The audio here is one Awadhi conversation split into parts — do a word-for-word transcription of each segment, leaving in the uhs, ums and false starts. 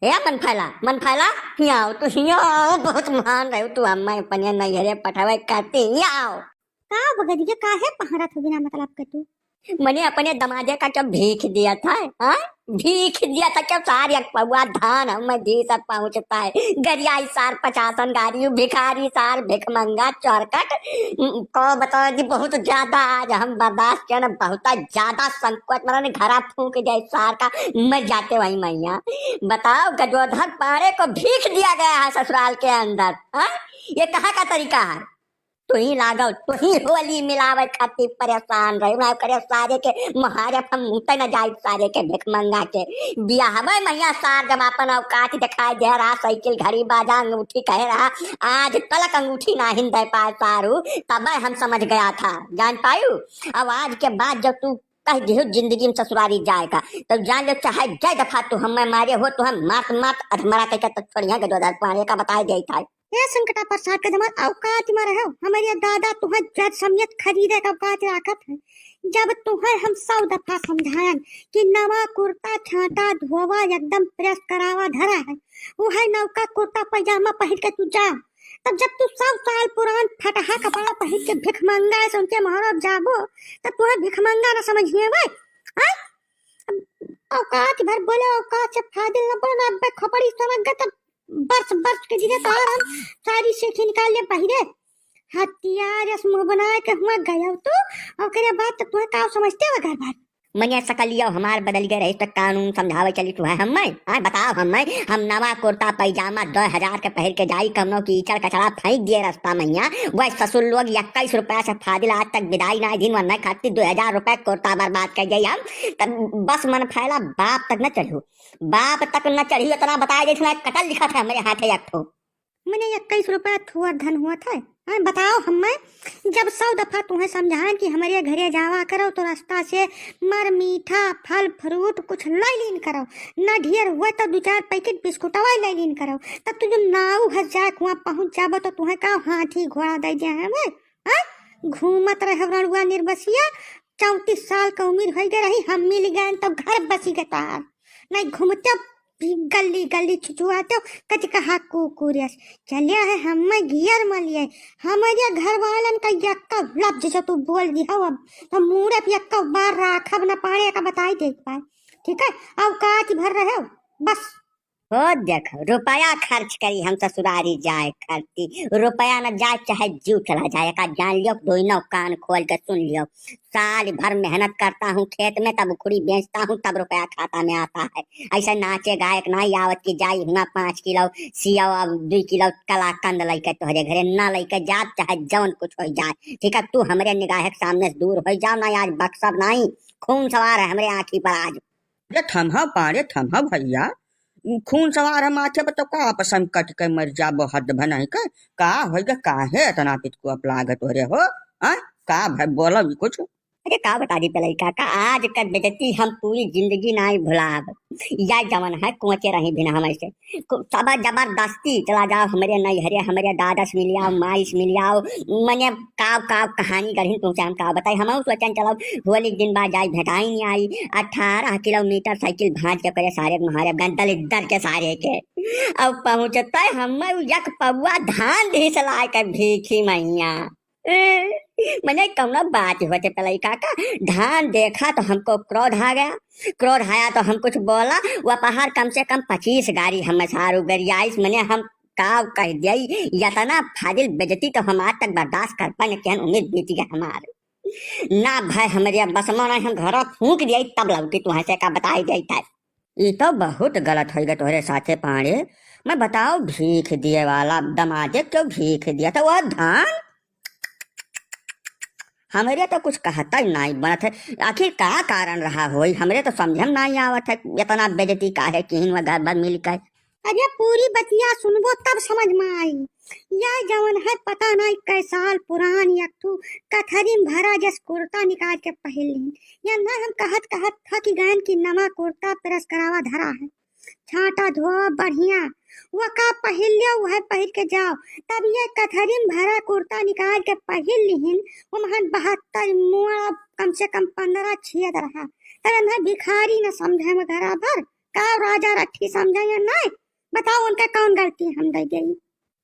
हे मन फैला, मन फैला, हियाँ आओ, तू हियाँ आओ, बहुत महान रहो तू, अम्मा अपने नैहरे पठावे खातिर हियाँ आओ। का बगरिया काहे पहरत हो बिना मतलब के तू? मने अपने दमादे का क्या भीख दिया था, हाँ? भीख दिया था क्या? सार एक पौआ धान हम दी सब पहुँचता है। गरियाई सार पचासन गारी, भिखारी सार भिखमंगा चौरकट। उम, को बताओ जी, बहुत ज्यादा आज हम बर्दाश्त किया ना, बहुत ज्यादा संकोच, मने घरा फूंक जाए सार का, मर जाते वही मैया। बताओ, गजोधर पाड़े को भीख दिया गया है ससुराल के अंदर, हाँ? ये कहाँ का तरीका है? तुही लागल, तुही होली मिलावे खातिर परेशान रहे। ना करे सारे के महारे हम मुते न जाई सारे के भिखमंगा के। बियाहवे मैया सार जब अपन औकात दिखाई दे रहा, साइकिल घड़ी बाजा अंगूठी कहे रहा, आज तलक अंगूठी नाहिन दे पाए सारू, तबे हम समझ गया था, जान पायू। अब आज के बाद जब तू कह दियो जिंदगी में ससुरारी जाएगा, तब जान लो चाहे जय दफा तू हमें मारे हो, तू हम मात मात अधमरा कह के तो छोड़िया गजोधर पाड़े का बताए दे था। ए संकटा प्रसाद के जमात औकात में रहो, हमरे दादा तुहे जद समियत खरीदे के औकात राखत है। जब तुहे हम सौ दफा समझायन कि नवा कुर्ता छांटा धोवा एकदम प्रेस करावा धरा है, उहे नौका कुर्ता पैजामा पहिर के तू जा। तब जब तू सौ साल पुरान फटहा कपड़ा पहिर के भिखमंगा से उनके मोहरब जाबो, तब तुहे भिखमंगा न समझिए भाई। आय? औकात भर बोले, औकात से फाजिल न बोले, ना अब्बे खोपड़ी समझ गए तब बरस बरस के जिने तोहार हम सारी सीखी निकाल ले बहिरे। हथियार अस मुंह बनाए के हुआ गया तू, ओकरे बाद तो तुहे का समझते हो घर भर। मने सकलियो हमार बदल गए रही तो कानून समझावे चली तू है हमें। हाँ, बताओ हमें, हम नवा कुर्ता पैजामा दो हजार के पहिर के जाई, कमनो की कीचड़ कचड़ा फेंक दिए रास्ता मैया, वह ससुर लोग इक्कीस रुपया से फाजिल आज तक विदाई ना दिन वरना खातिर दो हजार रुपया कुर्ता बर्बाद कर गई हम। तब बस मन फैला बाप तक न चढ़ू, बाप तक न चढ़ी, इतना बताए जैसे ना कटल लिखा था हमारे हाथे एक ठो। मने इक्कीस रुपया थोर धन हुआ था। हाँ, बताओ हमें, जब सौ दफा तुम्हें समझाएं कि हमारे घरे जावा करो तो रास्ता से मर मीठा फल फ्रूट कुछ ले लीन करो, ना ढेर हुआ तो दो चार पैकेट बिस्कुटवा ले लीन करो, तब तू जो नाऊ हस जाए कुआं पहुँच जाबो तो तुम्हें का हाथी घोड़ा दे दिया है हमें? हाँ? घूमत रहे रड़ुआ निर्बसिया, चौंतीस साल का उम्र हो गए रही, हम मिल गए तो घर बसी के तार। नहीं घूमते भी गली गली छुछुआते हो, कच कहा कुकुर यस। चलिया है हमें गियर मलिए, हमारे घर वालन का यक्का लफ्ज जो तू बोल दी हो अब, तो मूड़े पे यक्का बार राखब न पाड़े का बताई दे पाए। ठीक है, औकात भर रहे हो, बस। हो देखो, रुपया खर्च करी हम ससुरारी जाए करती, रुपया न जाए चाहे जीव चला जाए, का जान लियो, दोनों कान खोल के सुन लियो। साल भर मेहनत करता हूँ खेत में, तब उखड़ी बेचता हूँ, तब रुपया खाता में आता है। ऐसे नाचे गायक नाई आवत कि जाई हुआ पाँच किलो सियाव, अब दो किलो कलाकंद लइके तोहरे घरे ना लइके जात, चाहे जौन कुछ हो जाए। ठीक है, तू हमरे निगाह के सामने से दूर हो जाओ ना, आज बक्सब नाई, खून सवार है हमरे आँखी पर आज। अरे थम्हा पाड़े, थम्हा भैया, खून सवार है माथे पर, तो का आपस में कट के मर जाबो, हद भनाई के? का होइगा, काहे इतना पितकुआ लागत हो रे हो? हाँ, का भाई बोलो भी कुछ? अरे का बता दी पलई काका, आज का बेइज्जती हम पूरी जिंदगी नाई भुलाब। या जवन है कोचे रही बिना हमसे। को-, सब जबरदस्ती चला जाओ हमरे नैहरे, हमरे दादा से मिल आओ, माई से मिल आओ, मने काव काव कहानी गढ़िन तुमसे हम काव बताई। हम सोचन चलो होली के दिन बाद जाई भेटाई नहीं आई, अठारह किलोमीटर साइकिल भांज के करे सारे के मारे गन दलिद्दर के सारे के। अब पहुँचते हम एक पौआ धान ढीस लाए के भीखी मैया। ए, मने कौनो बात होते पलई काका, धान देखा तो हमको क्रोध आ गया, क्रोध आया तो हम कुछ बोला, वह पहाड़ कम से कम पच्चीस गाड़ी हम सारू गरियाइस, मने हम काव कह दिया, इतना फाजिल बेइज्जती तो हम आज तक बर्दाश्त कर पाए, केहन उम्र बीत गया हमार। ना भाई हमरे बस में नहीं, हम घर फूंक दिया, तब लौटी तुहे से का बताई जाई था। ई तो बहुत गलत होइगा तोहरे साथे पाड़े। मैं बताओ भीख दिए वाला दमादे क्यों भीख दिया था वह धान? हमरे तो कुछ कहता ही नहीं बनत है, आखिर का कारण रहा होई? हमरे तो समझे में नहीं आवत है, इतना बेइज्जती काहे किहिन वह घर भर मिल के। अरे पूरी बतिया सुनबो तब समझ में आई। या जवन है पता नहीं कै साल पुरान एक ठू कथरी में भरा जस कुर्ता निकाल के पहिर लीन। या ना हम कहत कहत थक गयन कि नवा कुर्ता प्रेस करावा धरा है। छांटा धोआ बढ़िया, वका पहिर लियो, वह पहिर के जाओ। तब ये कथरी में भरा कुर्ता निकाल के पहिर लिहिन, वो महन बहत्तर मुआ, कम से कम पन्द्रह छेद रहा। तब इन्हें भिखारी न समझे में घरा भर। का राजा रट्ठी समझे या नहीं? बताओ, उनके कौन गलती हम दे गई?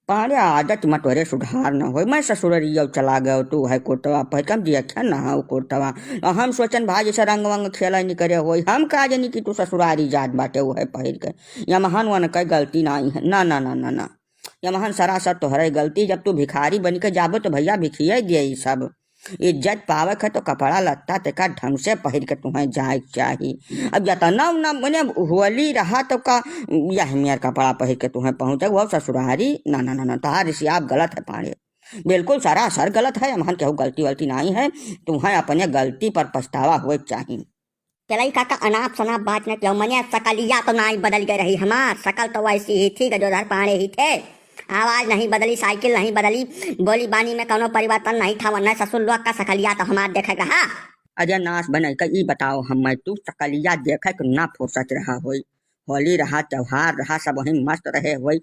पाड़े, आदत में तोरे सुधार न होई। मैं ससुररिया चला गयो, तू है कुर्तवा पहिर के, हम देखे ना हो कुर्तवा। और हम सोचन भाई जैसे रंग वंग खेला नहीं करे होई, हम का जानी कि तू ससुरारी जात बाटे, वो है पहिर के। यमहन वन के गलती नहीं है, ना, ना, ना, ना, ना। यमहन सरासर तोहरे गलती, जब तू भिखारी बन के जाबो तो भैया भिखिए दिए ई सब। इज्जत पावे के तो कपड़ा लत्ता तेका ढंग से पहिर के तुहें जाए के चाही। अब जतना न मने होली रहा तो का यह मेर कपड़ा पहिर के तुहें पहुँचे, वो ससुरारी, ना, ना, ना, ना, तोहार रिसियाब गलत है पाड़े, बिल्कुल सरासर गलत है। हमहन केहू गलती वलती नहीं है, तुहें अपने गलती पर पछतावा होए के चाही। चलई काका, अनाप शनाप बात न कियो, मने सकलिया तो नाई बदल गए रही हमार, सकल तो वैसी ही थी, गजोधर पाड़े ही थे, आवाज नहीं बदली, साइकिल नहीं बदली, बोली बानी में कौनो परिवर्तन नहीं था, वरना ससुर लोग का सकलिया तो हमार देखे रहा। अरे नास बनई का ई बताओ, हमें तू सकलिया देखे के ना फुर्सत रहा होई, होली रहा, त्योहार रहा, सब वहीं मस्त रहे होई,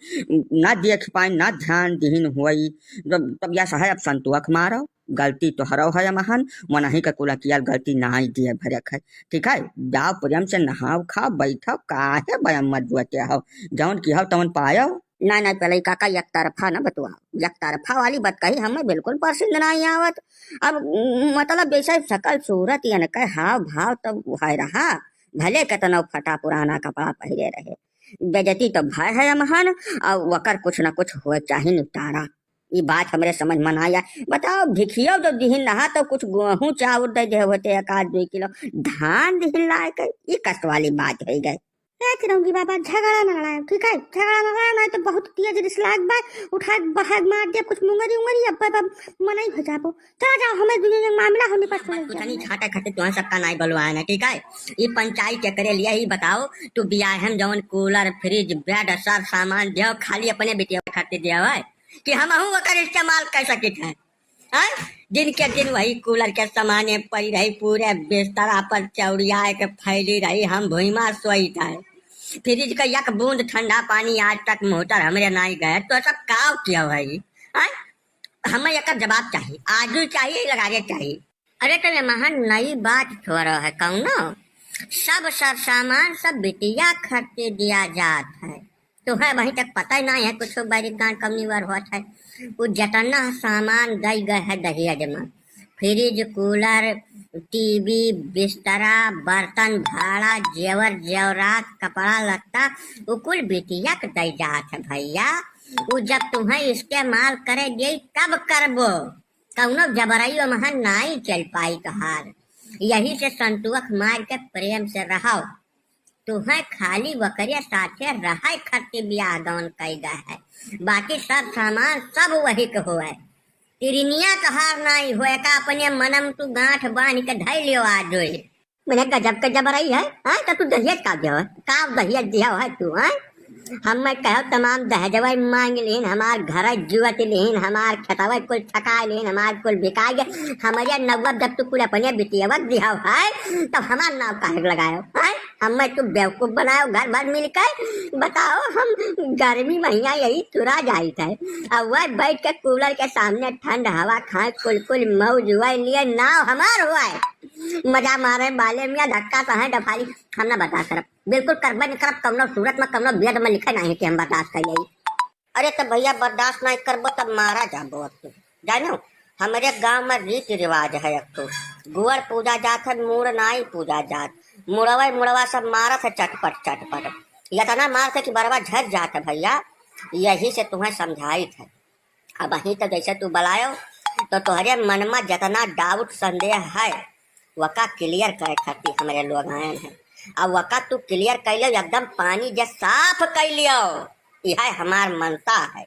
ना देख पाए, ना ध्यान दिहिन होई, तब, तब यह सहे अब संतोख मारो। गलती तोहरो है अमहन, मनही के कुल कियल गलती नाई दिए भरे है, ठीक है? जाओ प्रेम से नहाओ, खाओ, बैठो, काहे बयम मत जुअते हो, जौन की हो तौन पायो। ना, ना, पलई काका, एक तरफा न बतुआ, एक तरफा वाली बात कही हमें बिल्कुल पसंद नहीं आवत। अब, उम, मतलब जैसे सकल सूरत यन के हाव भाव तो है रहा, भले केतनो फटा पुराना कपड़ा पहिरे रहे, बेइज्जती तो भय है अमहन, और वकर कुछ न कुछ होए चाही निपटारा। ई बात हमरे समझ में ना आया। बताओ, भिखियो जो दिहिन रहा तो कुछ गेहूं चाउर दे दे होते, एक आध दुई किलो धान दिहिन लाए के, ई कष्ट वाली बात हो गई। ए चिरौंगी बाबा, झगड़ा न लड़ाओ, ठीक है? झगड़ा न लड़ाओ, नहीं तो बहुत तेज रिस लाग बा, उठा के बहाग मार दे कुछ मुंगरी उंगरी, अब, अब, अब मनई हो जाबो। चला जाओ, हमें दुनिया के मामला होने पर सुन कुछ नहीं जाओ। छाटे खाटे तुहां सबका नाई बलवाए ना, ठीक है? ई पंचायत के करे लिए ही बताओ, तू बियाह हम जौन कूलर, फ्रिज, बेड, सब सामान दियो, खाली अपने बिटिया खातिर दियो है कि हम हूँ ओकर इस्तेमाल कर सकित है? हैं? दिन के दिन वही कूलर के समाने पड़ी रही, पूरे बिस्तरा पर चौड़िया के फैली रही, हम भुइमा सोइत है। फ्रिज का एक बूंद ठंडा पानी आज तक मोटर हमरे नाई गए, तो सब काव किया है? हैं? हमें एकर जवाब चाही, आजू चाही, लगाजे चाही। अरे तो ये महान नई बात छोड़ो है कौनो, सब सर सामान सब बिटिया खर्चे दिया जात है। तो है वहीं तक पता ही नहीं है कुछ बैरिक गान कमनी वर होत है। वो जतना सामान दई गए है दहेज में, फ्रिज, कूलर, टीवी, बिस्तरा, बर्तन, भाड़ा, जेवर जेवरात, कपड़ा लत्ता, वो कुल बिटिया के दई जात है भैया। वो जब तुम्हें इस्तेमाल करे गई तब करबो, कौनो जबरई ओमहन नाई चल पाई तोहार। यही से संतोख मार के प्रेम से रहो। तुहें खाली वकरे साथे रहे खातिर बियाह गौन कई गए है, बाकी सब सामान सब वही के होए। तिरनिया तोहार नाई होए का अपने मनम तू गांठ बांध के धई लियो आज होए। मने गजब के जबरई है, हाँ? तो तू दहेज का दियो है? का दहेज दियो है तू, हाँ? हम मैं कहो तमाम दहेजवा मांग लेन, हमार घर जुअत लेन, हमार खेतवा कुल ठका लेन, हमार कुल बिका गए। हमारे नौवा जब तू कुल अपने बिटियवा दियो है, तब हमार नाव काहे के लगायो, हाँ? हम मैं तू बेवकूफ बनायो घर भर मिलकर। बताओ, हम गर्मी महीना यही तुरा जाइत है, अब वह बैठ के कूलर के सामने ठंड हवा खाए, कुल कुल मौज हुआ, लिए नाव हमार हुआ है। मजा मारे बाले मियाँ धक्का सहे डफाली, हम ना बर्दाश्त करब, बिल्कुल करबे नहीं करब, कौनो सूरत में, कौनो वेद में लिखे नहीं कि हम बर्दाश्त कर जाई। अरे तो भैया बर्दाश्त नहीं करबो तब मारा जाबो अब तू, जानो। हमरे गांव में रीति रिवाज है एक ठो, गुअर पूजा जात है, मुड़ नाई पूजा जात, मुड़वा मुड़वा सब मारत है चटपट चटपट, इतना मारत है कि बरवा झर जात है भैया। यही से तुम्हें समझाइत है। अब अहीं तो जैसे तू बलायो, तो तोहरे मन में जितना डाउट संदेह है, वका क्लियर करे खातिर हमरे लोग आयन है। अब वका तू क्लियर कर लियो, एकदम पानी जे साफ कर लियो, यह हमार मनता है।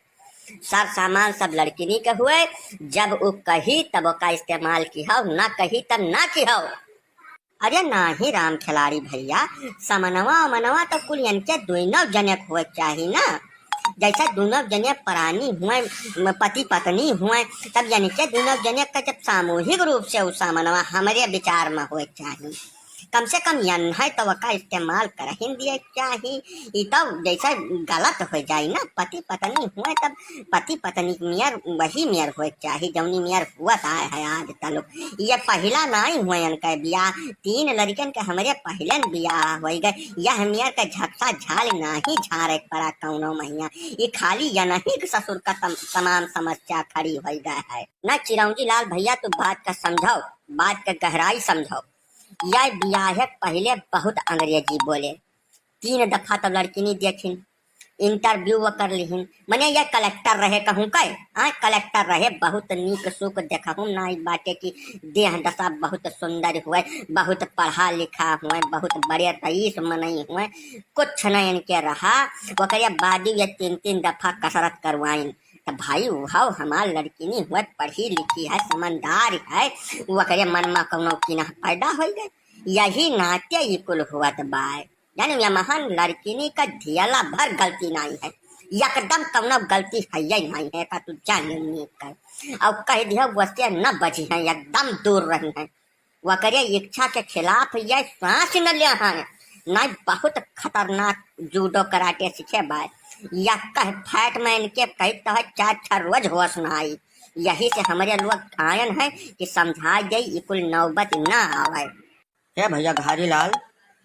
सर सामान सब लड़किनी के हुए, जब उ कही तब ओका इस्तेमाल किहो, ना कही तब ना किहो। अरे नाही राम खिलाड़ी भैया, समनवा अमनवा तो कुल इनके दुइनो जने के होए चाही ना। जैसे दुनो जने प्राणी हुए, म-, पति पत्नी हुए, तब इनके दुनो जने का जब सामूहिक रूप से उ समनवा हमरे विचार में होए चाही। कम से कम यन्है तो वका इस्तेमाल करहिन दिए चाही। ई तो जैसे गलत हो जाई ना, पति पत्नी हुए तब पति पत्नी के मेर वही मेर होए चाही, जौनी मेर हुआ था है आज तलुक। ये पहिला नाई हुए इनका बियाह, तीन लड़कन के हमरे पहले न बियाह होई गए। यह मेर के झकसा झाल नाही झारे के पड़ा कौनो महिया। ये खाली यनही के ससुर का तम-, तमाम समस्या खड़ी होई गए है। ना चिरौंजी लाल भैया, तू बात का समझाओ, बात का गहराई समझाओ। यह बियाह है पहले बहुत अंग्रेजी बोले, तीन दफा तो लड़किनी देखिन, interview वो कर लिहिन। मने यह कलेक्टर रहे कहूँ कहे, हाँ, कलेक्टर रहे, बहुत नीक सुख देखहूँ नाई बाटे कि देह दशा बहुत सुंदर हुए, बहुत पढ़ा लिखा हुए, बहुत बड़े रईस मनई हुए, कुछ न इनके रहा। ओकरे बाद ये तीन तीन दफा कसरत करवाइन। तो भाई, उहाव हमार लड़किनी हुए, पढ़ी लिखी है, समझदार है, ओकरे मन में कौनो किनाह पैदा हो गए। यही नाते ई कुल हुआ तो बाय। जाने या महान लड़किनी का ढियाला भर गलती नाई है, एकदम कौनो गलती है ही नाई है, का तू जाने नीक कर। और कह दिया वैसे न बची है, एकदम दूर रही है। वकरे इच्छा के खिलाफ ये सांस न ले हैं। नाई बहुत खतरनाक जूडो कराटे सीखे बाय। या कह फैट में इनके कही तो है चार छह रोज होश ना आई। यही से हमरे लोग आयन है कि समझा दे, ई कुल नौबत ना आवे। हे भैया घारी लाल,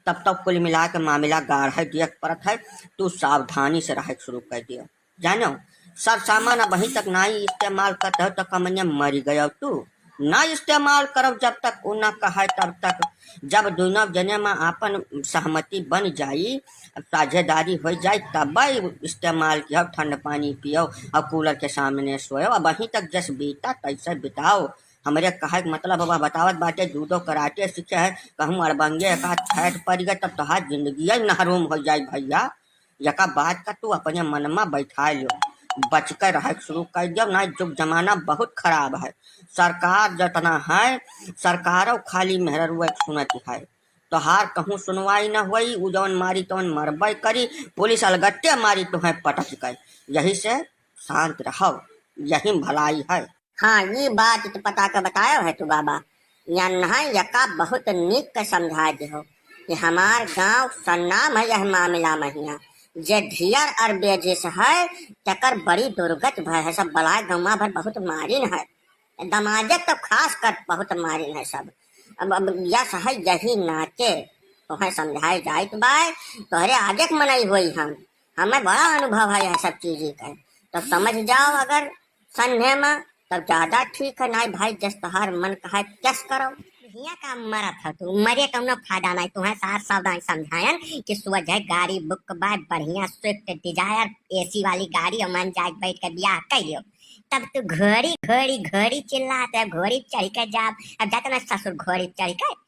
तब तक कुल मिला के मामला गाढ़ है, देख परत है, तू सावधानी से रहे शुरू कर दिया। जानो, सर सामान अबहीं तक नाई इस्तेमाल करत हो तो कमनिया मरी गयो तू। ना इस्तेमाल करब जब तक उ ना कहे तब तक। जब दोनों जने में आपन सहमति बन जाई, साझेदारी हो जाए, तब इस्तेमाल कियो, ठंड पानी पियो और कूलर के सामने सोयो। अबहीं तक जस बीता तैसे बिताओ। हमरे कहे के मतलब बा, बतावत बाटे जूडो कराटे सीखे है, कहूँ अड़बंगे एक आध फैट पड़ गए तब तोहार जिंदगी नहरूम हो जाए भैया। यका बात का तू अपने मन में बैठा लियो, बच के रहे शुरू कर दियो, ना जुग जमाना बहुत खराब है। सरकार जतना है, सरकारों खाली मेहररुआ के सुनती है। तोहार कहूँ सुनवाई न होई, उ जौन मारी तौन मरबे करी, पुलिस अलगत्ते मारी तुहें पटक के। यही से शांत रहो, यही भलाई है। हाँ, ये बात तो पता के बतायो है तू बाबा। यन्हा यका बहुत नीक के समझा दिहो कि हमार गांव सन्नाम है यह मामला महिया। जे ढियर और बेजिस है, तेकर बड़ी दुर्गत भय है। सब बलाय गौवा भर बहुत मारिन है, दमाजे तो खास कर बहुत मारिन है सब। अब, अब यस है यही नाते तोहे समझाए जाइत बाय, तोहरे आगे के मनई होई हम, हमें बड़ा अनुभव है यह सब चीज का। तो समझ जाओ अगर सन्हे में, तब ज्यादा ठीक है। नाई भाई, जस तोहार मन कहे तस करो। हिया का मरत ह तू, मरे कौनो फायदा नाई। तुहे सार सावधान समझायन कि सुबह जाए गाड़ी बुक बाय, बढ़िया Swift Dzire, AC वाली गाड़ी, और मन जाए बैठ के बियाह कर लियो। तब तू घोड़ी घोड़ी घोड़ी चिल्लात है, घोड़ी चढ़ के जाब। अब जाते ना ससुर घोड़ी चढ़ के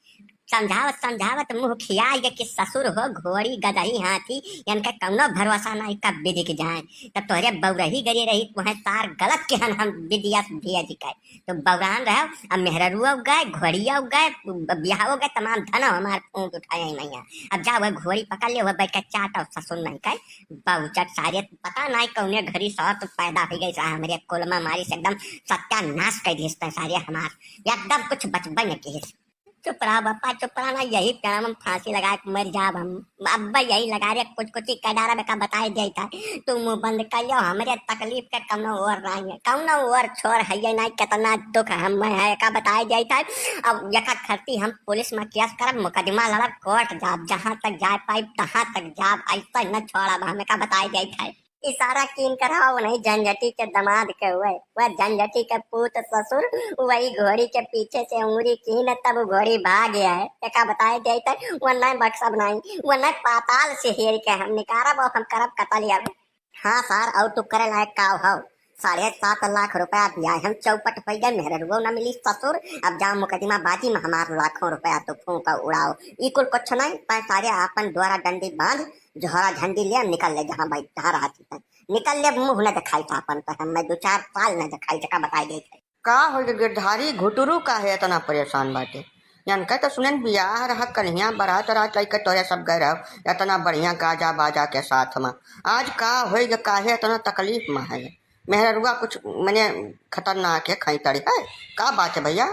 समझावत समझावत मुँह खियाई गए कि ससुर हो घोड़ी गदही हाथी, इनका कौनो भरोसा नाई, कब बिदिक जाए। तब तोहरे बौरही गरी रही, तुहे सार गलत केहन हम बिदिया भेज के। तो बौरान रहो, अब मेहररुआ गए, घोड़िया गए, बियाहो गए, तमाम धन हमार फूंक उठाए मैया। अब जा वह घोड़ी पकड़ ले, वह बैठ के चाट और ससुर नहीं कहे। बहुचट सारे पता नाई कौने घड़ी सौत पैदा हो गई सा हमरे कुल में, मारी से एकदम सत्यानाश कर दिए सारे हमार, एकदम कुछ बचबे न किए। चुप रहा बापा, चुप रहा ना, यही पेड़ में फांसी लगा के मर जाब हम। अब यही लगा रे, कुछ कुछ ही कडारा बेका बताए जाई था। तू मुंह बंद कर लियो, हमरे तकलीफ के कौनो ओर नहीं है, कौनो ओर छोर है ये नहीं, कितना दुख हम में है, का बताए जाई था। अब यका खरती हम पुलिस में केस करब, मुकदमा लड़ब, कोर्ट जाब, जहाँ तक जाए पाइब, तहाँ तक जाब, ऐसा न छोड़ब हमें, का बताए जाई था। इशारा कीन कर हो नहीं झंझटी के दमाद के हुए, वह झंझटी के पूत ससुर वही घोड़ी के पीछे से उंगली कीन, तब वो घोड़ी भाग गया है। एका बताए जाए तो वो नहीं बख्शब नहीं, वो नहीं पाताल से हेर के हम निकारब और हम करब कतल अब। हाँ सार, और तू करे लायक का हो? साढ़े सात लाख रुपया दिया है, हम चौपट हो गए, मेहररुओ न मिली ससुर। अब जाओ मुकदमा बाजी में हमार लाखों रुपया तो फूंक उड़ाओ। ई कुल कुछ नहीं, तै सारे आपन द्वारा डंडी बांध, झोरा झंडी ले निकल ले, जहाँ भाई जहाँ रहा थी तै निकल ले, मुंह न दिखाई था अपन तो हम, मैं दो चार साल न दिखाई, जका बताई गई थे। का हो गे गिरधारी, घुटुरू काहे इतना परेशान बाटे? यान कह तो सुनन बियाह रहा, कन्हिया बारात रात लइके तोरे सब गए रहो, इतना बढ़िया गाजा बाजा के साथ में। आज का होई गे, काहे इतना तकलीफ में है? मेहररुआ कुछ मने खतरनाक है, खैतड़ी है, का बात है भैया?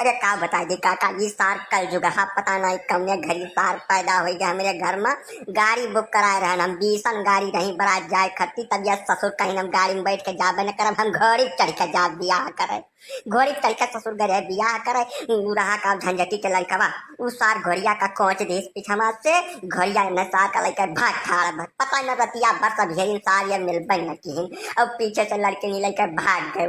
अरे का बताई दी काका, ई सार कलजुगहा, पता नाहीं कौने घरी सार पैदा होइ गए हमरे घर मा। गाड़ी बुक कराए रहन हम, बीसन गाड़ी रही बरात जाए खत्ती, तब यह ससुर कहिन हम गाड़ी मा बैठ के जाबे न करब, हम घोड़ी चढ़ के जाब बियाह करे। घोड़ी चढ़ के ससुर गए रहे बियाह करे, उ रहा का झंझटी के लड़कवा, उ सार घोड़िया का कोंच देस पिछवा से, घोड़िया ने सार का लइके भाग ठाड़ भर, पता न रतिया भर सब हेरिन सार ये मिलबे न किहिन, और पीछे से लड़किनी लइके भाग गए।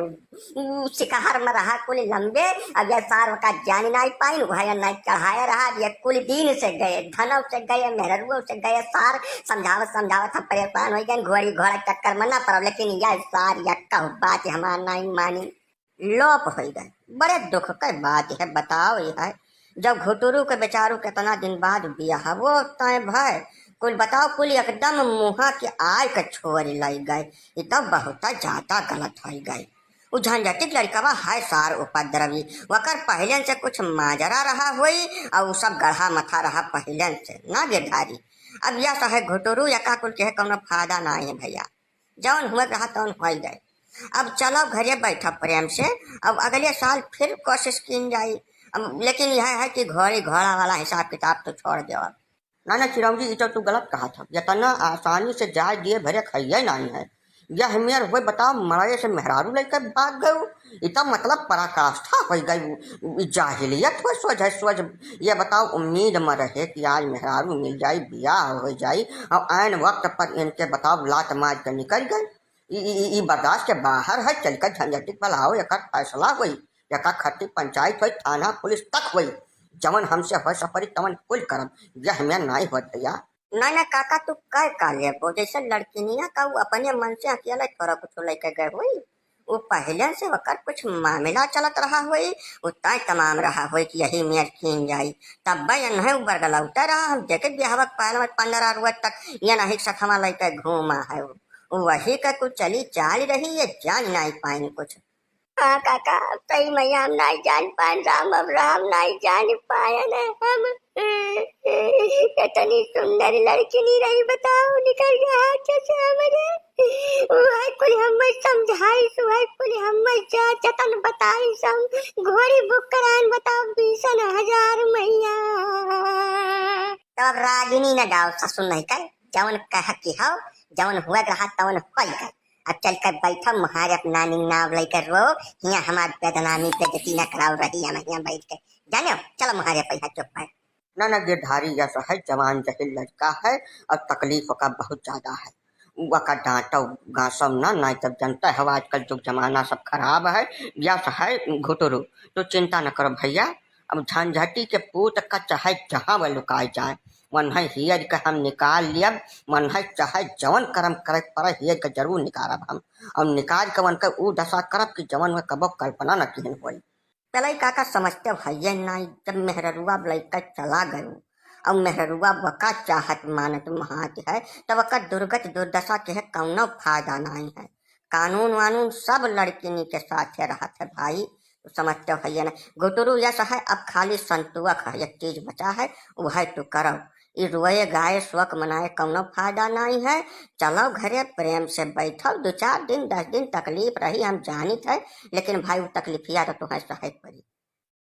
उ सिकहर मा रहा कुल लंबे, अब यह सार वका जान नाहीं पाइन, वह यह नाहीं चढ़ाए रहा, अब यह कुल दिन से गए, धनव से गए, मेहरुओ से गए, सार समझावत समझावत हम परेशान होइ गए, घोड़ी घोड़ा चक्कर मा ना पड़ब, लेकिन यह सार यह कहू बात हमार नाहीं मानी, लोप होइ गए। बड़े दुख के बात है, बताओ यह, जब घुटुरू के बेचारू केतना दिन बाद बियाहवो तय भय, कुल बताओ, कुल एकदम मुँहा के आय के छोर लइ गए, ई तो बहुत ज्यादा गलत होइ गए। उ झंझटिक लड़कवा है सार उपद्रवी, वकर पहिलेन से कुछ माजरा रहा होई, और उ सब गढ़ा मथा रहा पहिलेन से, ना गिरधारी। अब यह सहे घुटुरू यका कुल कहे कौनो फायदा नाहीं है भैया, जौन हुए रहा तौन होइ गए। अब चलो घरे बैठब प्रेम से, अब अगले साल फिर कोशिश कीन जाई। अब लेकिन यह है कि घोड़ी घोड़ा वाला हिसाब किताब तो छोड़ देव। ना, ना चिरौरी, ई तो तू गलत कहत ह। यतना आसानी से जाए दिए भरे खइये नाहीं है। यह मेर हुए बताओ, मड़ाए से मेहरारू लइके भाग गए। ई तो मतलब पराकाष्ठा होइ गई। ई जाहिलियत हुए सोझ है सोझ। ये बताओ, उम्मीद म रहे कि आज मेहरारू मिल जाई, बियाह होइ जाई, और ऐन वक्त पर इनके बताओ लात मार के निकल गए। ई, ई, ई, ई बर्दाश्त के बाहर है। चल के झंझटिक बुलाओ, एकर फैसला होई, एकर खट्टी पंचायत होई, थाना पुलिस तक होई। जवन हमसे हो सपरी तवन कुल करब, यह हमें नाई होत भैया। ना, ना काका, तू कह का लेबो, जैसे लड़किनिया का उ अपने मन से अकेले थोड़ा कुछ लेके गए होई, उ पहले से ओकर कुछ मामला चलत रहा होई, उ तय तमाम रहा होई कि यही मेर कीन जाई। तब भाई एन्हे उ बरगलौते रहा, हम देखे बियाहवा के पहले में पन्द्रह रोज तक ये नहीं सखमा लेके घूमा है उ। वही का कुछ चली चाल रही, ये जान नाई पाइन कुछ। हाँ काका, अब सही में हम नाई जान पाएन राम, अब राम नाई जान पाएन हम। इतनी सुंदर लड़की नहीं रही, बताओ, निकल गया हाथ से हमरे। वह कुल हम समझाई, वह कुल हम जा जतन बताई, सब घोड़ी बुक कराएन, बताओ, बीसन हजार मैया। तो अब रागिनी न गाओ, ससुर नहीं कर, जवन कह की हो, जवन हुआ रहा तवन होई गए। अब चल कर बैठो, मुहारे अपना नानी नाव लेकर रो, हियाँ हमार बदनामी बेइज्जती न कराओ रही, हम हियाँ बैठ के। जानो, चलो मुहारे पे यहाँ चुप है। ना, ना, गिरधारी यस है, जवान जहिल लड़का है और तकलीफ का बहुत ज्यादा है। वका डांटो, गांसो ना, नाई तब जनता है, आजकल जुग जमाना सब खराब है। यस है घुटुरू, तो चिंता न करो भैया। अब झंझटी के पूत का चाहे जहाँ वह लुकाए जाए, वन्हे हियर के हम निकाल लियब, वन्हे चाहे जवन करम करे पड़े, हियर के जरूर निकारब हम। और निकाल के वनके ऊ दशा करब कि जवन वह कबो कल्पना न किहन होई। चलई काका समझते भइये नाई, जब मेहररुआ लइका चला गयो, और मेहररुआ वका चाहत मानत महात है, तब वका दुर्गत दुर्दशा के है कौनो फायदा नाई है। कानून वानून सब लड़किनी के साथे रहत है भाई, समझते भइये ना। गुटुरू यस है, अब खाली संतुअक है, एक चीज बचा है, वह तू करो। ई रोए गाए शोक मनाए कौनो फायदा नाई है। चलो घरे प्रेम से बैठो, दो चार दिन, दस दिन तकलीफ रही, हम जानित है, लेकिन भाई वो तकलीफिया तो तुम्हें सहे पड़ी।